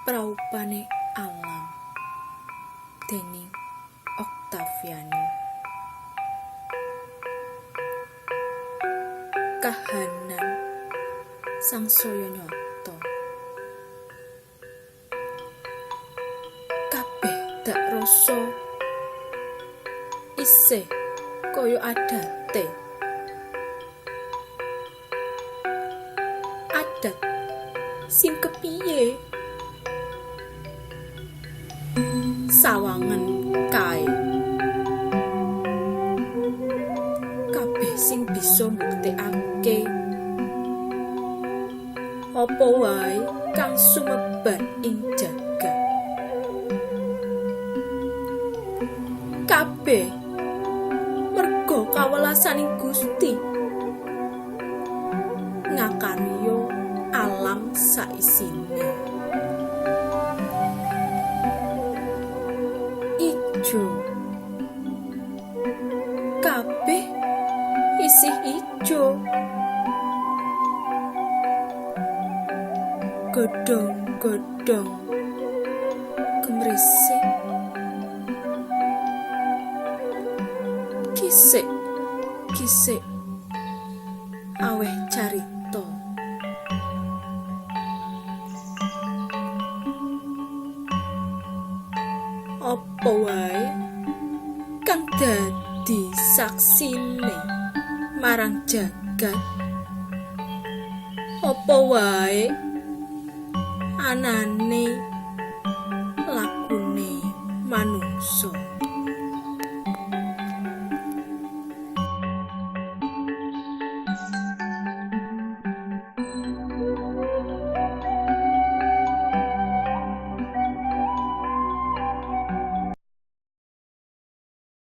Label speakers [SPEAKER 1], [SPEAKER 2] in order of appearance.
[SPEAKER 1] Praupane Alam dening Oktaviani. Kahanan sangsaya nyata, kabeh dak rasa isih kaya adate. Adat sing kepiye? Sawangen kae kabeh sing bisa mbuktekake apa wae kang sumebar ing jagat. Kabeh merga kawelasaning Gusti ngakarya alam saisine. Ijo, kabeh isih ijo, godhong-godhong kemrisik, kisik-kisik aweh carita. Apa wae kang dadi saksine marang jagat, apa wae anane lakune manungsa.